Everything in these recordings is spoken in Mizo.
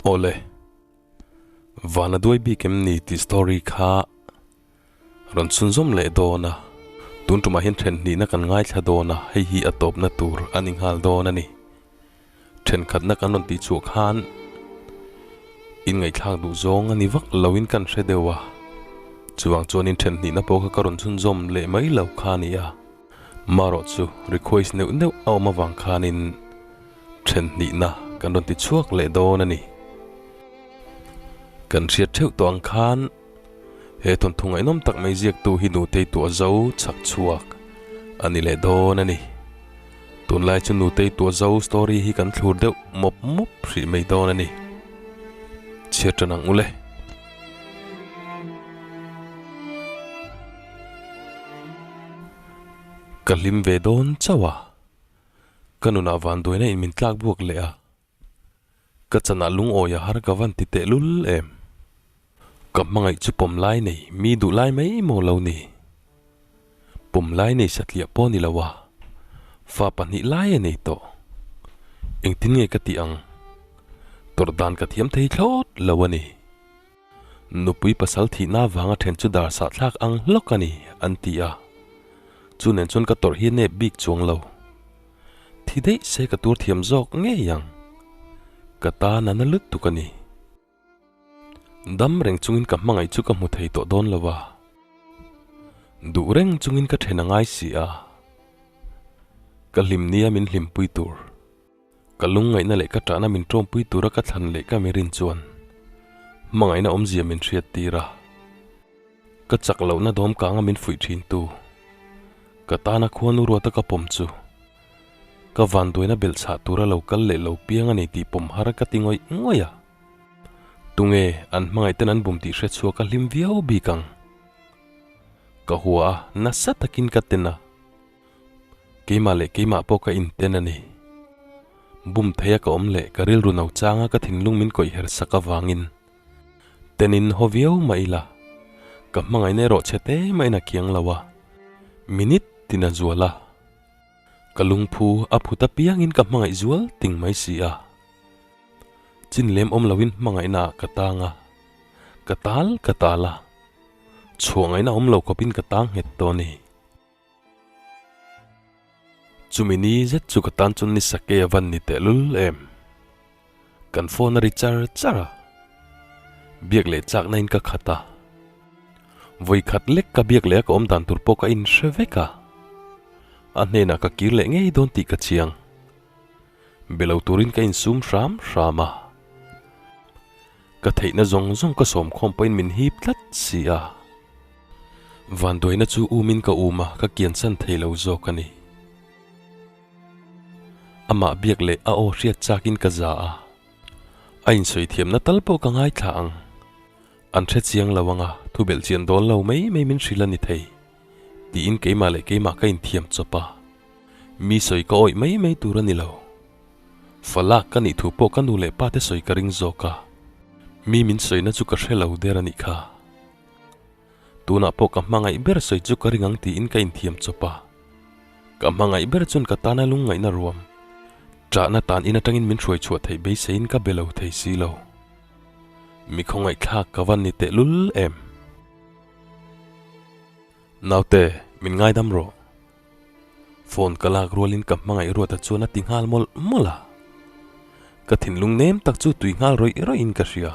Awle, van a duai bik em ni tih story kha rawn chhunzawm leh dawn a, tun tumah hian then hnihna kan ngaithla dawn a, hei hi a tawpna tur a ni nghal dawn a ni. Thenkhatna kan rawn tih chhuah khan inngaihthlak duh zawng a ni vak loin kan hre deuh a, chuvang chuanin then hnihna pawh kha ka rawn chhunzawm leh mai lo kha a ni a, marawh chu request neuh neuh a awm avang khanin then hnihna kan rawn ti chhuak leh dawn a ni. Kan hriat theuh tawh ang khan he thawnthu ngaihnawm tak mai ziaktu hi Nutei tuah zo chhak chhuak a ni leh dawn a ni. Tunlai chu Nutei tuah zo story hi kan thlur deuh mawp mawp hrih mai dawn a ni. Chhiar tan ang ule. Ka hlim ve dawn chauh a, ka nunah vanduaina in min tlak buak leh a. Ka chanah lungawi a har ka van ti teh lul em? Ka hmangaih chu pawm lai nei mi duh lai mai maw lo ni? Pawm lai nei satliah pawh ni lo a, fa pahnih lai a nei tawh. Engtin nge ka tih ang? Tawrh dan ka thiam thei thlawt lo a ni. Nupui pasal thihna vanga then chu dar sahthlak ang hlawk a ni, an ti a. Chu nen chuan ka tawrh hi nep bik chuang lo. Thi daih se ka tur thiam zawk ngei ang. Ka tan a na lutuk a ni. Dam reng chungin ka hmangaih chu ka hmu thei tawh dawn lo a. Duh reng chungin ka then a ngai si a. Ka hlim nia min hlimpui tur. Ka lungngaihna leh ka ṭahna min ṭawmpui tura ka thlan leh ka mirin chuan hmangaihna awmzia min hriat tir a. Ka chak lohna dawm kanga min fuih ṭhintu, ka tana khuanu ruata ka pawm chu ka vanduaina belhchhah tura lo kal leh lo piang a ni tih pawm har ka ti ngawih ngawih a. Tunge an hmangaihten an bum tih hre chhuak a hlim viau bik ang. Ka hua a, nasa takin ka ten a. Keimah leh keimah pawh ka inten a ni. Bum theia ka awm leh ka rilru no changa ka thinlung min kawih her sak avangin tenin haw viau mah ila, ka hmangaihna erawh chhe te mahin a kiang lo a, minute tin a zual a. Ka lungphu a phut apiangin ka hmangaih zual ting mai si a. Chin lem awm loin hmangaihna ah ka tang a, ka tal ka tal a, chhuah ngaihna awm lo khawpin ka tang nghet tawh a ni. Chumi ni zet chu ka tan chuan ni sake a van ni tehlul em. Kan phone a ri char char a, biak leh chakna in ka khat a. Vawi khat lek ka biak leh a ka awm dan tur pawh ka inhre vek a. A hnenah ka kir leh ngei dawn tih ka chiang. Be lo turin ka insum hram hram a. Ka theihna zawng zawng ka sawm khawm pawhin min hip tlat si a. Vanduaina chu umin ka um a, ka kiansan thei lo zawk a ni. Amah biak leh a aw hriat chakin ka za a, a insawi thiamna tal pawh ka ngaithla ang. An hre chiang lo ang a, thu belh chian dawn lo mai mai min hrilh a ni thei, tiin keimah leh keimah ka inthiam chawp a. Mi sawi ka awih mai mai tur a ni lo. Falak ka nih thu pawh ka nu leh pa te sawi ka ring zawk a, mi min sawina chu ka hre lo der a nih kha. Tunah pawh ka hmangaih ber sawi chu ka ring ang tiin ka inthiam chawp a. Ka hmangaih ber chuan ka tana lungngaihna ruam, ṭahna tan in aṭangin min hruai chhuah theih beiseiin ka be lo thei si lo. Mi khawngaihthlak ka van ni tehlul em? Naute, min ngaidam rawh. Phone ka lak rualin ka hmangaih ruata chuan a ti nghal mawlh mawlh a. Ka thinlung nem tak chu tui nghal rawih rawih in ka hria.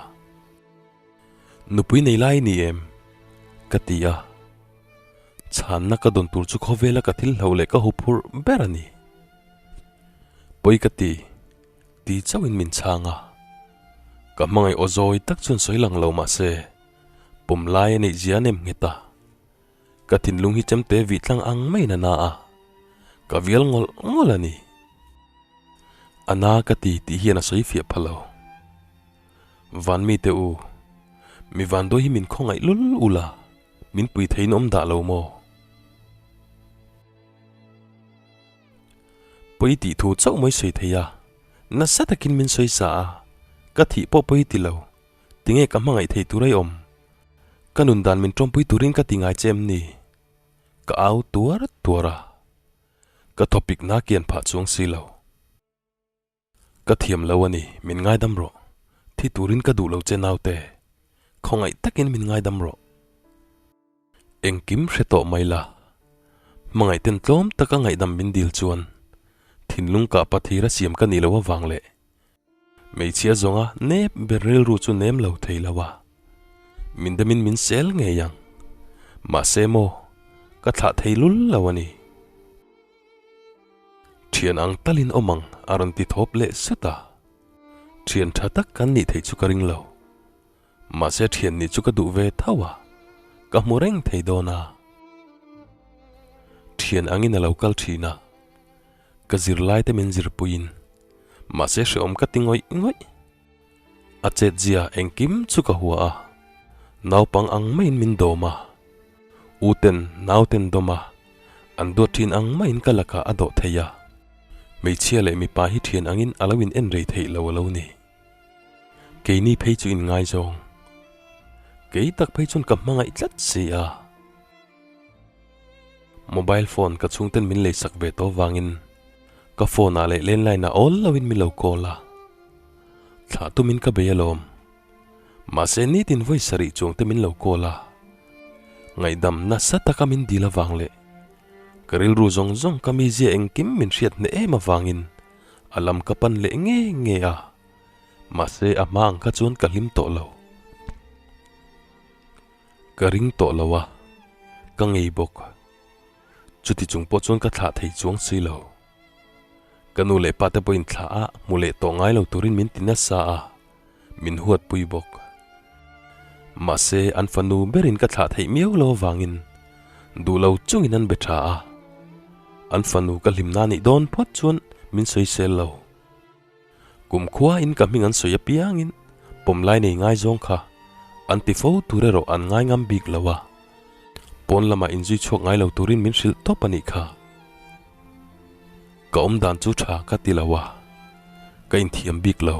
Nupui nei lai i ni em? Ka ti a. Chhanna ka dawn tur chu khawvela ka thil hloh leh ka huphurh ber a ni. Pawi ka ti, ti chauhin min chhang a. Ka hmangaih aw zawi tak chuan sawi lang lo mah se, pawm lai a neih zia a nem nghet a. Ka thinlung hi chemte vih tlang ang maiin a na a, ka vial ngawlh ngawlh a ni. A na ka ti tih hian a sawi fiah pha lo. Van mite u, mi vanduai hi min khawngaih lul ul a, min pui theiin awm dah lo maw? Pawi tih thu chauh mai sawi thei a, nasa takin min sawi sa a, ka thih pawh pawi ti lo, tinge ka hmangaih thei tur ai awm? Ka nun dan min tawmpui turin ka ti ngai che em ni? Ka au tuar tuar a, ka thawpik na kian phah chuang si lo. Ka thiam lo a ni, min ngaidam rawh. Thi turin ka duh lo che naute, khawngaih takin min ngaidam rawh. Engkim hre tawh mai la, hmangaihten tlawm taka ngaihdam min dil chuan thinlung kah pathira siam ka nih loh avang leh hmeichhia zawnga nep ber rilru chu nem lo thei lo a, min demin min sel ngei ang. Mahse maw, ka thlah thei lul lo a ni. Thian ang talin awm ang a rawn ti thawp leh sut a. Thian tha tak kan nih theih chu ka ring lo. Mahse thian nih chu ka duh ve tho a, ka hmu reng thei dawn a. Thian angin a lo kal thin a, ka zirlai te min zirpuiin mahse hreawm ka ti ngawih ngawih. A chetzia engkim chu ka hua a, naupang ang maiin min dawm a, u ten nau ten dawm a, an duat thin ang maiin ka lakah a dawh thei a. Hmeichhia leh mipa hi thian angin a lo in en rei theih lo a lo ni. Keini phei chu in ngaizawng. Kei tak phei chuan ka hmangaih tlat si a. Mobile phone ka chhungten min leisak ve tawh vangin ka phone ah leh landline ah awl loin min lo call a. Thlah tumin ka bei alawm. Mahse nitin vawi sarih chuang te min lo call a. Ngaihdam nasa taka min dil avang leh ka rilru zawng zawng ka mizia engkim min hriat hneh em avangin a lam ka pan leh nge nge a. Mahse a hma ang kha chuan ka hlim tawh lo. Ka ring tawh lo a, ka ngei bawk. Chuti chung pawh chuan ka thlah thei chuang si lo. Ka nu leh pa te pawhin thlah a hmu leh tawh ngai lo turin min ti nasa a, min huatpui bawk. Mahse an fanu berin ka thlah theih miau lo avangin duh lo chungin an be tha a. An fanu ka hlimna nih dawn phawt chuan min sawisel lo. Kum khuain ka hming an sawi apiangin pawmlai nei ngai zawng kha an ti fo tur erawh an ngai ngam bik lo a, pawn lamah inzui chhuak ngai lo turin min hrilh tawp a nih kha. Ka awm dan chu tha ka ti lo a, ka inthiam bik lo.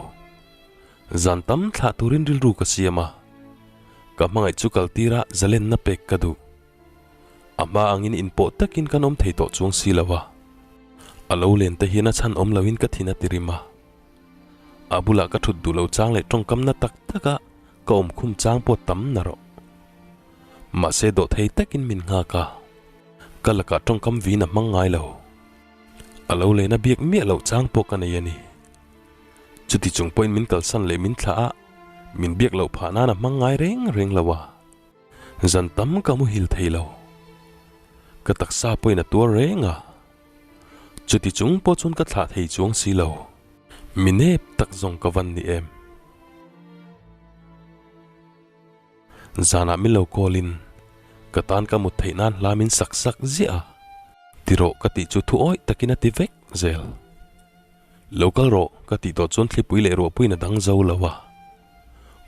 Zan tam thlah turin rilru ka siam a, ka hmangaih chu kal tira zalenna pek ka duh. A hma angin inpawh takin kan awm thei tawh chuang si lo a, a lo len te hian a chhan awm loin ka thin a ti rim a. A bulah ka thut duh lo chang leh tawngkam na tak taka ka awm khum chang pawh tam na rawh. Mahse dawh thei takin min nghak a, ka lakah tawngkam vin a hmang ngai lo. A lo len a biak miah loh chang pawh ka nei a ni. Chuti chung pawhin min kalsan leh min thlah a, min biak loh phah nan a hmang ngai reng reng lo a. Zan tam ka muhil thei lo. Ka taksa pawhin a tuar reng a. Chuti chung pawh chuan ka thlah thei chuang si lo. Mi nep tak zawng ka van ni em. Zanah min lo call in ka tan ka mut theih nan hla min sak sak ziah a. Ti rawh ka tih chu thu awih takin a ti vek zel. Lo kal rawh ka tih tawh chuan thlipui leh ruahpuiin a dang zo lo a.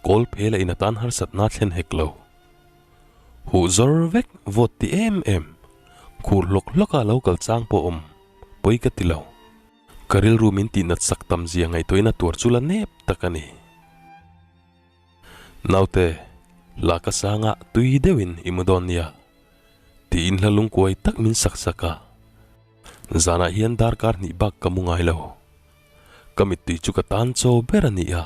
Kawl phel a in atan harsatna thlen hek lo. Huh zawr vek vawt ti em em, khur hlawk hlawk a lo kal chang pawh awm pawi ka ti lo. Ka rilru min tihnat sak tam zia ngaihtuahin a tuar chu la nep tak a ni. Naute, hla ka sanga tui deuhin i mu dawn nia, tiin hla lungkuai tak min sak sak a. Zanah hian darkar hnih bak ka mu ngai lo. Ka mittui chu ka tan chaw ber a ni a,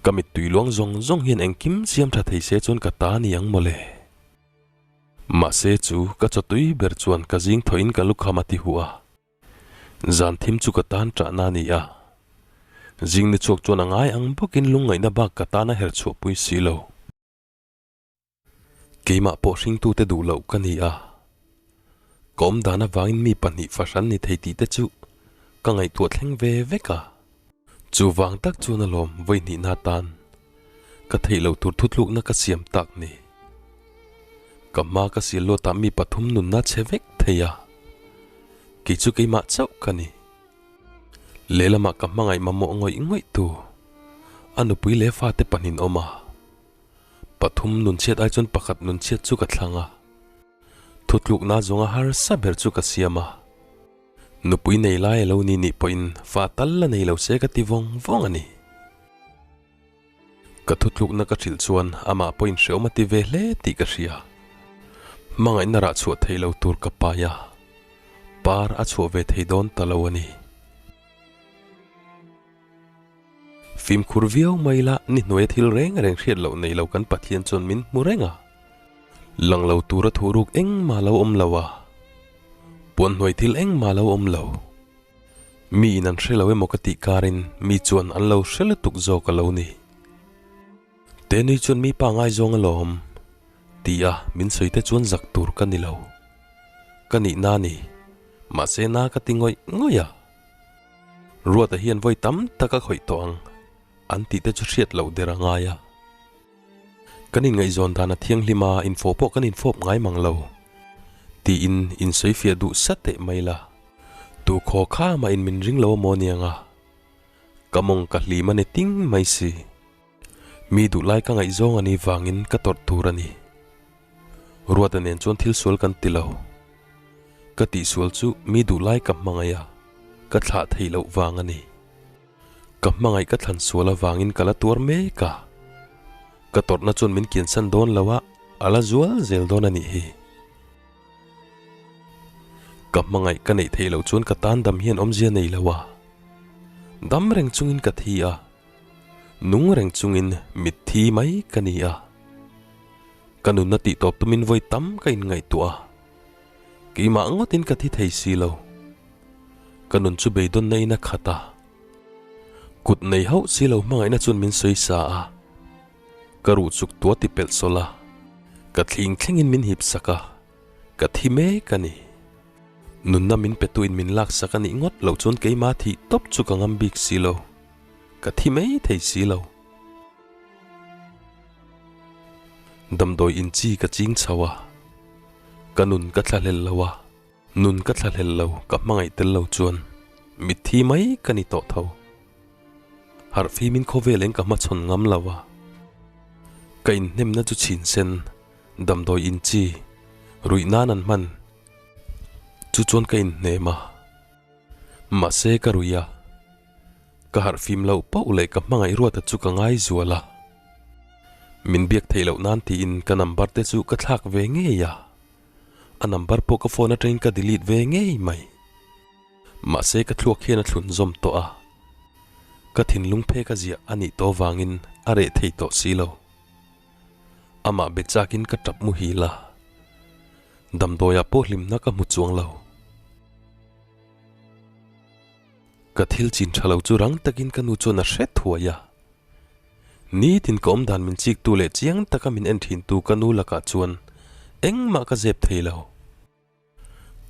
ka mittui luang zawng zawng hian engkim siam tha thei se chuan ka ta ni ang mawle. Mahse chu ka chawtui ber chuan ka zing thawhin ka lukham a ti huh a, zan thim chu ka tan ṭahna a ni a, zing ni chhuak chuan a ngai ang bawkin lungngaihna bak ka tan a her chhuahpui si lo. Keimah pawh hringtute duh loh ka ni a, ka awm dan avangin mi pahnih fahran ni thei tih te chu ka ngaihtuah thleng ve vek a. Chuvang tak chuan alawm vawi hnihna atan ka theih loh tur thutlukna ka siam tak ni. Ka hma ka sial luatah mi pathum nunna chhe vek thei a, kei chu keimah chauh ka ni. Lehlamah ka hmangaih mamawh ngawih ngawih tu a nupui leh fate pahnin awm a. Pathum nunchhiat ai chuan pakhat nunchhiat chu ka thlang a, thutlukna zawnga harsa ber chu ka siam a. Nupui nei lai a lo ni nih pawhin fa tal la nei lo se ka ti vawng vawng a ni. Ka thutlukna ka hrilh chuan amah pawhin hreawm a ti ve hle tih ka hria. Hmangaihna rah chhuah thei lo tur ka pai a, par a chhuah ve thei dawn ta lo a ni. Fimkhur viau mai la ni hnuaia thil reng reng hriat loh nei lo kan Pathian chuan min hmu reng a. Lang lo tura thuruk engmah lo awm lo a. Puan hnuai thil engmah lo awm lo. Mi in an hre lo emaw ka tih karin mi chuan an lo hre lutuk zawk a lo ni. Tenui chuan mi pa ngaizawng alawm ti a min sawi te chuan zak tur ka ni lo. Ka nihna a ni. Mahse na ka ti ngawih ngawih a. Ruata hian vawi tam tak a khawih tawh ang an tih te chu hriat loh der a ngai a. Kan inngaihzawn dan a thianghlim a, infawh pawh kan infawp ngai mang lo tiin insawifiah duh sa teh mai la. Tu khaw kha mah in min ring lo a maw niang a, ka mawng ka hlim a ni ting mai si. Mi duhlai ka ngaihzawng a nih vangin ka tawrh tur a ni. Ruata nen chuan thil sual kan ti lo. Ka tihsual chu mi duhlai ka hmangaih a, ka thlah theih loh vang a ni. Ka hmangaih ka thlan sual avangin ka la tuar mek a, ka tawrhna chuan min kiansan dawn lo a, a la zual zel dawn a nih hi. Ka hmangaih ka neih theih loh chuan ka tan dam hian awmzia nei lo a, dam reng chungin ka thi a, nung reng chungin mitthi mai ka ni a. Ka nunna tihtawp tumin vawi tam ka inngaihtuah a, keimah ngawtin ka thi thei si lo. Ka nun chu beidawnna in a khat a, kut nei hauh si lo hmangaihna chuan min sawi sa a, ka ruh chuk tua ti pelh sawlh a, ka thling thlengin min hip sak a, ka thi mek a ni. Nunna min petu in min lak sak a nih ngawt loh chuan keimah thih tawp chu ka ngam bik si lo, ka thi mai thei si lo. Damdawi in chi ka ching chho a, ka nun ka thlahlel lo a. Nun ka thlahlel lo, ka hmangaih tel lo chuan mitthi mai ka ni tawh tho. Harh fimin khawvel eng ka hmachhawn ngam lo a, ka inhnemna chu chhin sen, damdawi in chi, ruih nan an hman chu chuan ka inhnem a. Mahse ka ruih a, ka harh fim loh pauh leh ka hmangaih ruata chu ka ngai zual a. Min biak theih loh nan tiin ka number te chu ka thlak ve ngei a. A number pawh ka phone atangin ka delete ve ngei mai. Mahse ka thluak hian a thlun zawm tawh a. Ka thinlung phek a ziah a nih tawh vangin a reh thei tawh si lo. Amah be chakin ka tap muhil a. Damdawiah pawh hlimna ka hmu chuang lo. Ka thil chin tha lo chu rang takin ka nu chuan a hre thuai a. Nitin ka awm dan min chiktu leh chiang taka min en thintu ka nu lakah chuan engmah ka zep thei lo.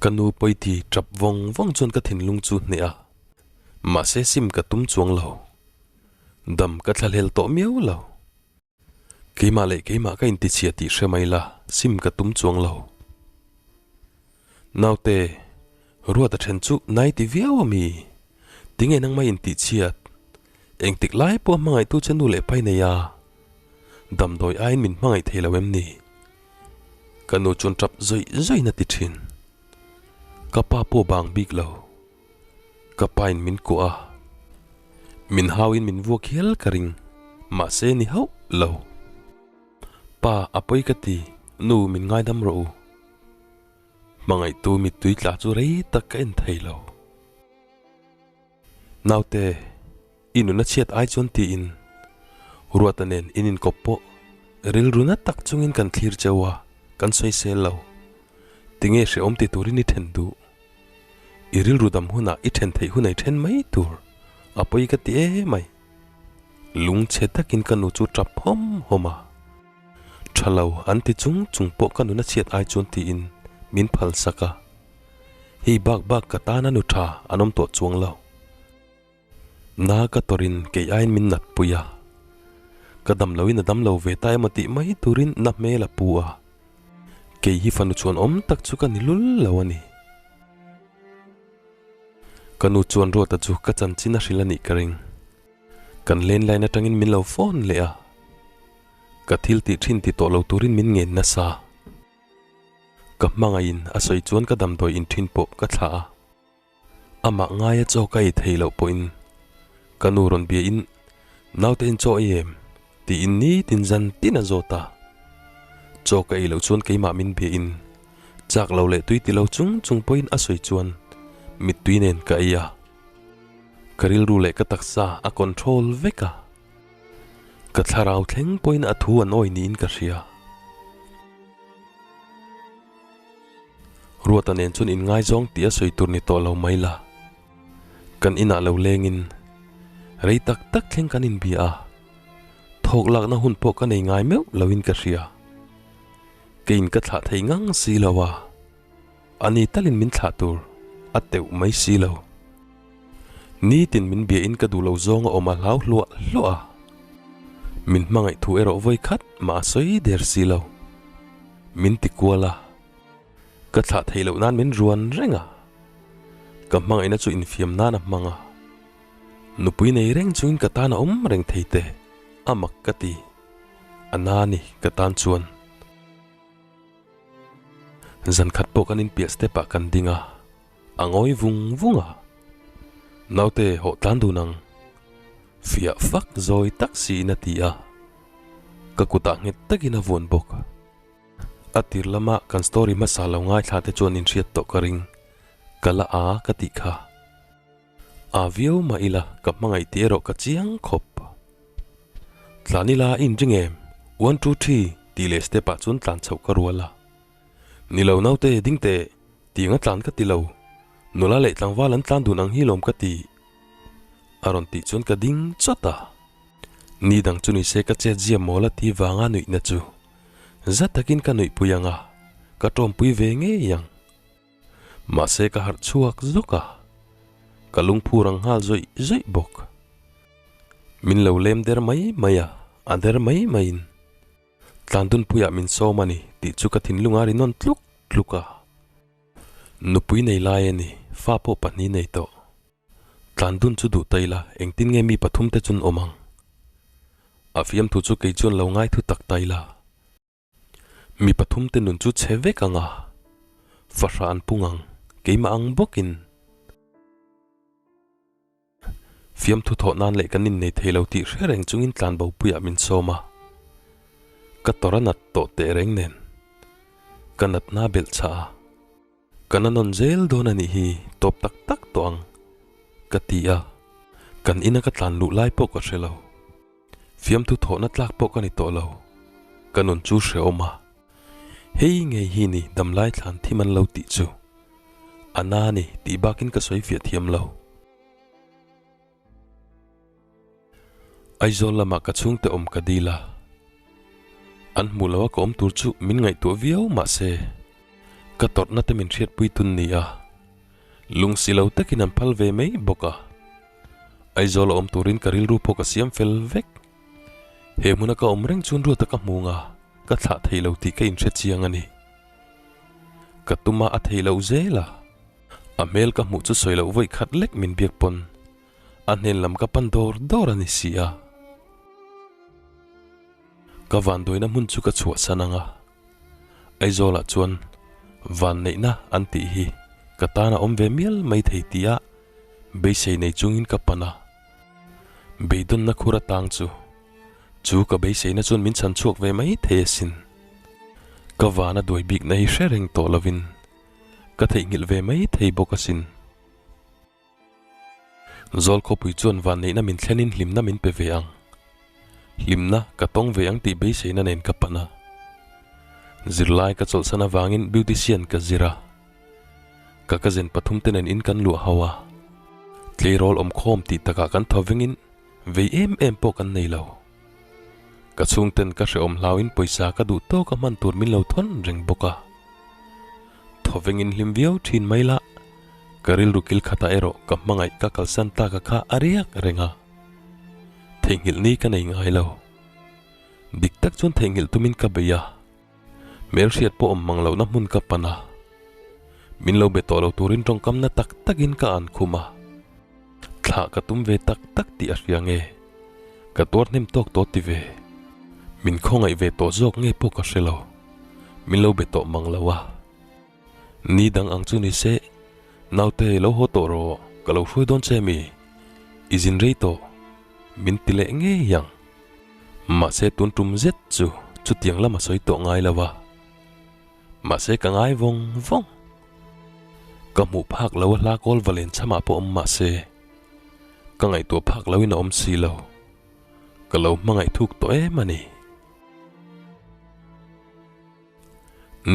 Ka nu pawiti tap vawng vawng chuan ka thinlung chu hneh a, mahse sim ka tum chuang lo. Dam ka thlahlel tawh miau lo. Keimah leh keimah ka intichhia tih hre mai la, sim ka tum chuang lo. Naute, Ruata then chu nai ti viau a mi? Tinge nangmah in tih chhiat? Engtik lai pawh hmangaihtu che nu leh pai nei a, damdawi aiin min hmangaih thei lo em ni? Ka nu chuan tap zawih zawihin a ti thin. Ka pa pawh bang bik lo. Ka pain min kuah a, min hauin min vuak hial ka ring, mahse ni hauh lo. Pa, a pawi ka ti, nu min ngaidam rawh u. Hmangaihtu mittui tla chu rei tak ka en thei lo. Naute, i nuna chhiat ai chuan tiin Ruata nen in inkawp pawh rilru na tak chungin kan thlir cheu a, kan sawisel lo. Tinge hrehawm ti turin i then duh? I rilru dam hunah i then theih hunah i then mai tur a pawi ka ti emai. Lungchhe takin ka nu chu tap hawm hawm a. Tha lo an ti chung chung pawh ka nuna chhiat ai chuan tiin min phal sak a. Hei bak bak ka tana nu tha an awm tawh chuang lo. Na ka tawrin kei aiin min nat pui a. Ka dam loin a dam lo ve ta emaw tih mai turin na hmel a pu a. Kei hi fanu chuan awm tak chu ka ni lul lo a ni. Ka nu chuan Ruata chu ka chanchin a hrilh a nih ka ring. Kan landline atangin min lo phone leh a, ka thil tih thin ti tawh lo turin min ngen nasa. Ka hmangaihin a sawi chuan ka damdawi in thin pawh ka thlah a, amah ngaia chaw ka ei thei loh pawhin ka nu rawn biain naute in chaw ei em tiin nitin zan tin a zawt a. Chaw ka ei loh chuan keimah min biain chak lo leh tui ti lo chung chung pawhin a sawi chuan mittui nen ka ei a. Ka rilru leh ka taksa a control vek a. Ka thlarau thleng pawhin a thu an awi niin ka hria. Ruata nen chuan inngaizawng tih a sawi tur ni tawh lo mai la. Kan inah lo lengin rei tak tak thleng kan inbia a, thawk lakna hun pawh ka nei ngai meuh loin ka hria. Keiin ka thlah thei ngang si lo a, ani talin min thlah tur a teuh mai si lo. Nitin min biain ka duh lo zawng a awm a hlau hluah hluah a, min hmangaih thu erawh vawi khat mah a sawi der si lo. Min ti kual a. Ka thlah theih loh nan min ruan reng a, ka hmangaihna chu infiam nan a hmang a, nupui nei reng chungin ka tan a awm reng thei te, a mak ka ti, a na ni ka tan chuan. Zan khat pawh kan inpiah step ah kan ding a, a ngawi vung vung a, naute hawh tlan dun ang, fiah fak zawi tak siin a ti a, ka kutah nghet takin a vuan bawk. A tir lama kan story hmasa lo ngaithla te chuan inhriat tawh ka ring, ka la a ka tih kha. A viau mah ila ka hmangaih tih erawh ka chiang khawp. Tlan ila i inring em? One two three tih leh step ah chuan tlan chhoh ka rual a. Ni lo naute ding teh, tiang a tlan ka ti lo. Nula leh tlangval an tlan dun ang hi lawm ka ti. A rawn tih chuan ka ding chawt a. Ni dang chu ni se ka chet zia mawl a ti vanga nuihna chu. Za takin ka nuihpui ang a, ka tawmpui ve ngei ang. Mahse ka harh chhuak zawk a, ka lungphur ang nghal zawih zawih bawk. Min lo lem der mai mai a, a der mai maiin Tlandunpuiah min sawm a ni tih chu ka thinlung a ri nawn tluk tluk a. Nupui nei lai a ni, fa pawh pahnih nei tawh. Tlandun chu duh ta ila, engtin nge mi pathumte chuan awm ang? A fiamthu chu kei chuan lo ngaithu tak ta ila. Mi pathumte nun chu chhe vek ang a, fahrah an pung ang, keimah ang bawkin. Fiamthu thawh nan leh kan innei thei lo tih hre reng chungin tlanbopuiah min sawm a. Ka tawrh a nat tawh teh reng nen, ka natna belh chhah a. Ka na nawn zel dawn a nih hi, tawp tak tak tawh ang, ka ti a, kan ina ka tlan luh lai pawh ka hre lo. Fiamthu thawhna tlak pawh ka ni tawh lo, ka nun chu hrehawm a. Hei ngei hi ni damlai thlan thim an lo tih chu. A na a ni tih bakin ka sawi fiah thiam lo. Aizawl lamah ka chhungte awm ka dil a, an hmuh loha ka awm tur chu min ngaihtuah viau mah se ka tawrhna te min hriatpui tun ni a, lungsi lo takin an phal ve mai bawk a. Aizawl a awm turin ka rilru pawh ka siam fel vek. He hmuna ka awm reng chuan ruata ka hmu nga ka thlah thei lo tih ka inhre chiang a ni. Ka tuma a thei loh zel a, a hmel ka hmuh chu sawi loh vawi khat lek min biak pawn A hnen lam ka pan dawr dawr a ni si a. Ka vanduaina hmun chu ka chhuahsan ang a. Aizawlah chuan vanneihna an tih hi ka tan a awm ve mial mai thei tia beisei nei chungin ka pan a. Beidawnna khur atang chu chu ka beiseina chuan min chhan chhuak ve mai thei asin. Ka van a duai bikna hi hre reng tawh lovin ka theihnghilh ve mai thei bawk asin. Zawl khawpui chuan vanneihna min thlenin hlimna min pe ve ang. Hlimna ka tawng ve ang tih beiseina nen ka pan a. Zirlai ka chawlhsan avangin beautician ka zir a. Ka cousin pathumte nen in kan luah ho a. Tleirawl awmkhawm tih takah kan thaw vengin vei em em pawh kan nei lo. Ka chhungten ka hrehawm hlauin pawisa ka duh tawk a hman tur min lo thawn reng bawk a. Thaw vengin hlim viau thin mai la, ka rilru kil khatah erawh ka hmangaih ka kalsan tak a kha a riak reng a. Theihnghilh ni ka nei ngai lo. Dik tak chuan theihnghilh tumin ka bei a. Hmelhriat pawh awm mang lohna hmun ka pan a. Min lo be tawh lo turin tawngkamna tak takin ka an khum a. Thlah ka tum ve tak tak tih a hria nge? Ka tuar hnem tawk tawh ti ve. Min khawngaih ve tawh zawk nge pawh ka hre lo. Min lo be tawh mang lo a. Ni dang ang chu ni se, naute lo haw tawh rawh, ka lo hruai dawn che mi? I zin rei tawh. Min ti leh ngei ang. Mahse tun tum zet chu chutiang lam a sawi tawh ngai lo a. Mahse ka ngai vawng vawng. Ka hmuh phak lo a hla kawl va len chhamah pawh awm mahse. Ka ngaihtuah phak loin a awm si lo. Ka lo hmangaih thuk tawh em a ni.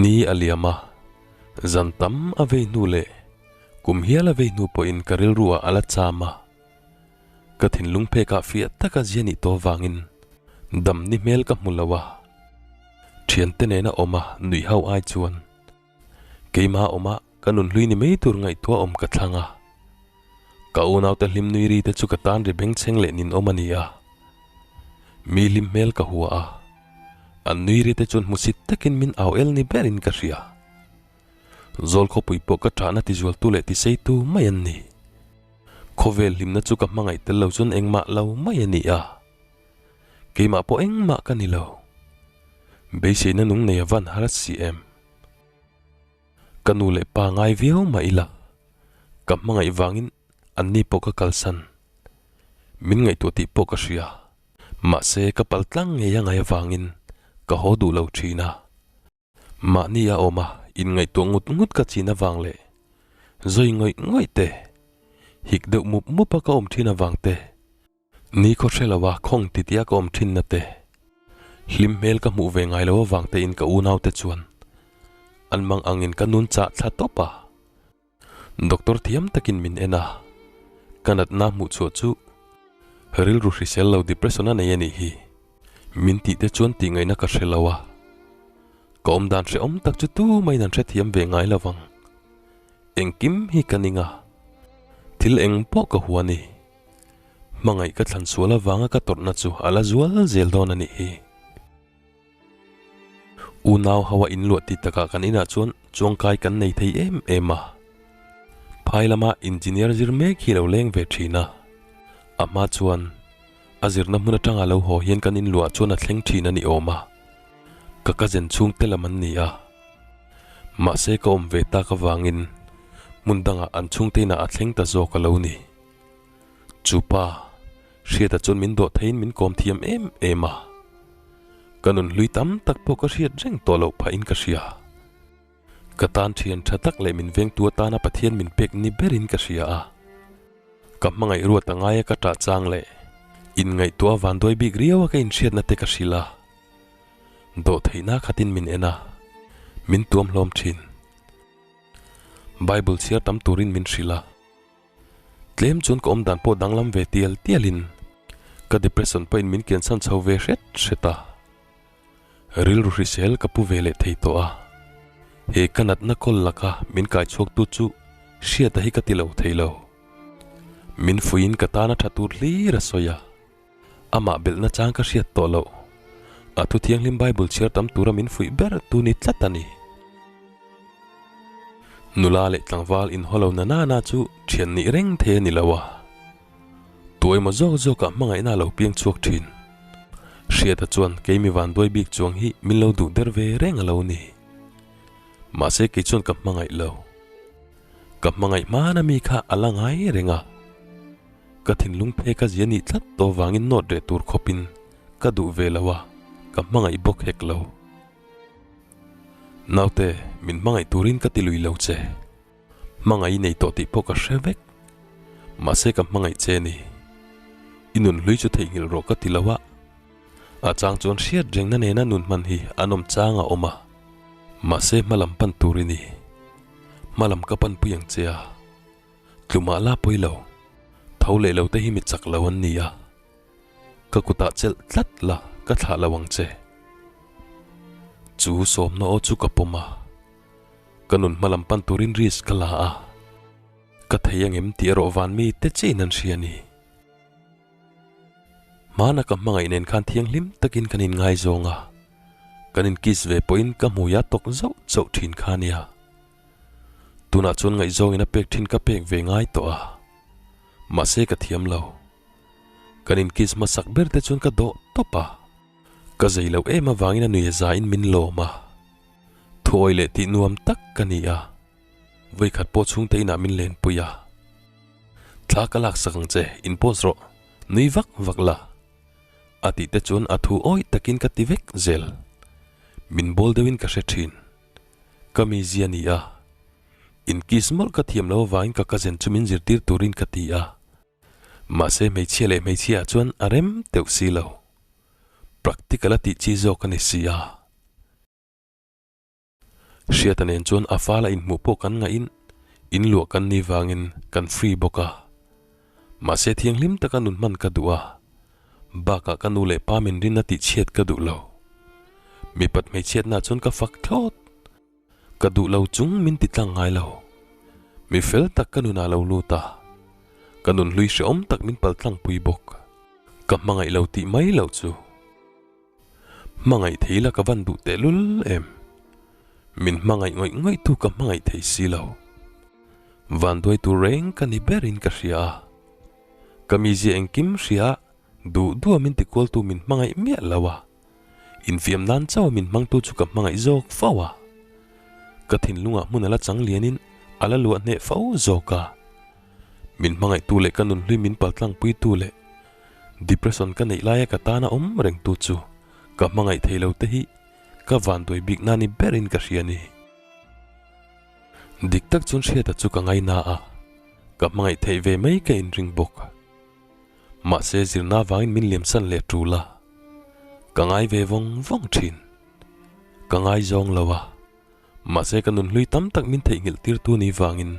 Ni a liam a, zan tam a vei hnu leh kum hial a vei hnu pawhin ka rilru ah a la cham a. Ka thinlung phekah fiah taka zia nih tawh vangin dam ni hmel ka hmu lo a. Thiante nena awm a nuih ho ai chuan keimah awma ka nunhlui ni mai tur ngaihtuah awm ka thlang a. Ka unaute hlim nui ri te chu ka tan ri bengchheng leh ninawm a ni a. Mi hlim hmel ka hua a, an nui ri te chuan hmusit takin min au el ni berin ka hria. Zawl khawpui pawh ka ṭahna tizualtu leh tiseitu mai an ni. Khawvel hlimna chu ka hmangaih tel lo chuan engmah lo mai a ni a. Keimah pawh engmah ka ni lo. Beiseina nung nei a van har si em? Ka nu leh pa ngai viau mah ila, ka hmangaih vangin anni pawh ka kalsan. Min ngaihtuah tih pawh ka hria. Mahse ka pal tlang ngei a ngai avangin ka haw duh lo thin a. Mahni a awm a, inngaihtuah ngut ngut ka chin avang leh zawi ngawih ngawih te, hik deuh mup mup a ka awm thin avang te, ni khaw hre lo a khawng titia ka awm thin na te, hlim hmel ka hmuh ve ngai lo avang te in ka unau te chuan an mang angin ka nun chah thla tawp a. Doctor thiam takin min en a, ka natna hmuh chhuah chu rilru hrisel lo depression a nei a nih hi. Min tih te chuan tih ngaihna ka hre lo a, ka awm dan hrehawm tak chu tumahin an hrethiam ve ngai lo vang. Engkim hi ka ning a, thil eng pawh ka hua ni. Hmangaih ka thlan sual avanga ka tawrhna chu a la zual zel dawn a nih hi. Unau ho a inluah tih takah kan inah chuan chuangkai kan nei thei em em a. Phai lama engineer zir mek hi lo leng ve thin a. A hma chuan a zirna hmun atanga lo haw hian kan inluah chuan a thleng thin a ni awm a. Ka cousin chhungte lam an ni a. Mahse ka awm ve tak avangin hmun dangah an chhungte inah a thleng ta zawk a lo ni. Chu pa, Hriata chuan min dawh theiin min kawm thiam em em a. Ka nun hlui tam tak pawh ka hriat reng tawh loh phahin ka hria. Ka tan thian tha tak leh min vengtu atana Pathian min pek ni berin ka hria a. Ka hmangaih ruat a ngaia ka ṭah chang leh inngaihtuah vanduai bik riau a ka inhriatna te ka hrilh a. Dawh theihna khatin min en a, min tuam hlawm ṭhin. Bible chhiar tam turin min hrilh a. Tlem chuan ka awm dan pawh danglam ve tial tialin ka depression pawhin min kiansan chho ve hret hret a. Rilru hrisel ka pu ve leh thei tawh a. He ka natna kawl laka min kai chhuaktu chu hriata hi ka ti lo thei lo. Min fuiin ka tana tha tur hlir a sawi a. Amah belhna chang ka hriat tawh loh. A thu thianghlim Bible chhiar tam tura min fuih ber tu ni tlat a ni. Nula leh tlangval inhaw lo na nana chu thian nih reng thei a ni lo a. Tuaemaw zawk zawkah hmangaihna a lo piang chhuak thin. Hriata chuan kei mi vanduai bik chuang hi min lo duh der ve reng a lo ni. Mahse kei chuan ka hmangaih lo. Ka hmangaih hmana mi kha a la ngai reng a. Ka thinlung phek a zia nih tlat tawh vangin nawt reh tur khawpin ka duh ve lo a, ka hmangaih bawk hek lo. Naute, min hmangaih turin ka ti lui lo che. Hmangaih i nei tawh tih pawh ka hre vek. Mahse ka hmangaih che ni. I nun hlui chu theihnghilh rawh ka ti lo a. A chang chuan hriat rengna nena nun hman hi a nawm chang a awm a. Mahse hmalam pan tur i ni. Hmalam ka panpui ang che a. Tlumah la pawi lo, tho leh lo te hi mi chak lo an ni a, ka kutah chelh tlat la ka thlah lo ang che. Chu sawmna aw chu ka pawm a, ka nun hmalam pan turin risk ka la a, ka thei angem tih erawh van mi te chiahin an hria a ni. Hmana ka hmangaih nen khan thianghlim takin kan inngaizawng a, kan inkiss ve pawhin ka hmui a tawk zauh zauh thin kha a nia. Tunah chuan ngaihzawngin a pek thin ka pek ve ngai tawh a, mahse ka thiam lo. Kan inkiss hmasak ber te chuan ka dawh tawp a, ka zei loh em avangin a nui a zain min lawm a. Thuawi leh tih nuam tak ka ni a, vawikhat pawh chhungte inah min lenpui a. Thla ka laksak ang che, in post rawh, nui vak vak la. A tih te chuan a thu awih takin ka ti vek zel. Min bawl deuhin ka hre thin. Ka mizia ni a, in kiss mawlh ka thiam lo avangin ka cousin chu min zirtir turin ka ti a. Mahse hmeichhia leh hmeichhia ah chuan a rem teuh si lo. Practical a tih chi zawk a ni si a. Hriata nen chuan a fala inhmuh pawh kan ngaih in in luah kan ni vangin kan free bawk a. Mahse thianghlim taka nun hman ka duh a, bakah ka nu leh pa min rinna tih chhiat ka duh lo. Mipat hmeichhiatna chuan ka fak thlawt. Ka duh lo chung min ti tlang ngai lo. Mi fel tak ka nunah lo lut a, ka nun hlui hrehawm tak min pal tlang pui bawk. Ka hmangaih lo tih mai loh chu. Hmangaih thei la ka van duh tehlul em? Min hmangaih ngawih ngawih tu ka hmangaih thei si lo. Vanduai tur reng ka ni berin ka hria a. Ka mizia engkim hria duh duha min tikualtu min hmangaih miah lo a. Infiam nan chauha min hmangtu chu ka hmangaih zawk fo a. Ka thinlungah hmun a la chang lianin a la luah hneh fo zawk a. Min hmangaihtu leh ka nunhlui min paltlangpuitu leh Depression ka neih laia ka tana awm reng tu chu ka hmangaih thei lo te hi ka vanduai bik na ni berin ka hria ni. Dik tak chuan Hriata chu ka ngaina a, ka hmangaih theih ve mai ka inring bawk. Mahse zirna vangin min liamsan leh tul a, ka ngai ve vawng vawng thin. Ka ngaizawng lo a, Mahse ka nunhlui tam tak min theihnghilh tirtu ni vangin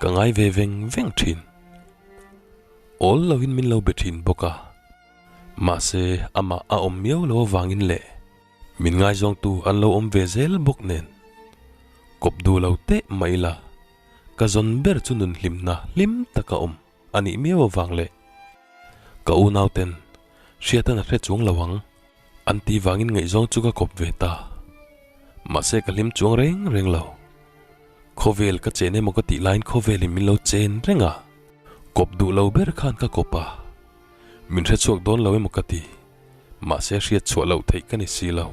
ka ngai ve veng veng thin. Awl loin min lo be thin bawk a. Mahse amah a awm miau lo avangin leh min ngaizawngtu an lo awm ve zel bawk nen. Kawp duh lo teh mah ila ka zawn ber chu nunhlimna hlim taka awm a nih miau avang leh ka unauten hriatan a hre chuang lo ang. An tih vangin ngaihzawng chu ka kawp ve ta. Mahse ka hlim chuang reng reng lo. Khawvel ka chen emaw ka tih laiin khawvelin min lo chen reng a. Kawp duh lo ber khan ka kawp a. Min hrechhuak dawn lo emaw ka ti. Mahse hriat chhuah loh theih ka ni si lo.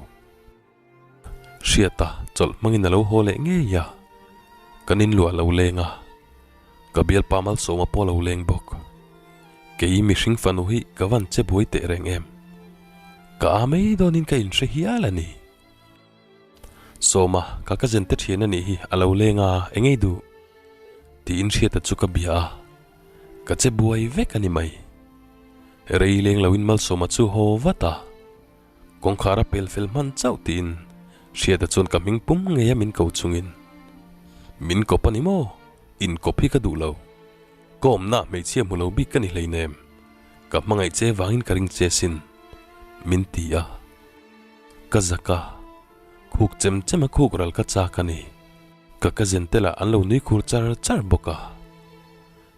Hriata chawlh hmangin a lo haw leh ngei a, kan inluah lo leng a, ka bialpa Malsawma pawh a lo leng bawk. Kei mihring fanu hi ka van che buai teh reng em? Ka a mai dawnin ka inhre hial a ni. Sawma, ka cousin te thian a nih hi a lo leng a, eng ei duh? Tiin Hriata chu ka bia a, ka che buai vek a ni mai. Rei leng loin Malsawma chu haw vat a. Kawngkhar a pel fel hman chauh tiin Hriata chuan ka hming pum ngei a min ko chungin, Min kawp a ni maw? Inkawp hi ka duh lo. Ka awmna ah hmeichhia hmu lo bik ka ni hleinem. Ka hmangaih che vangin ka ring che sin, min ti a. Ka zak a, khuk chem chem a khuk ral ka chak a ni. Ka cousin te lah an lo nui khur char char bawk a.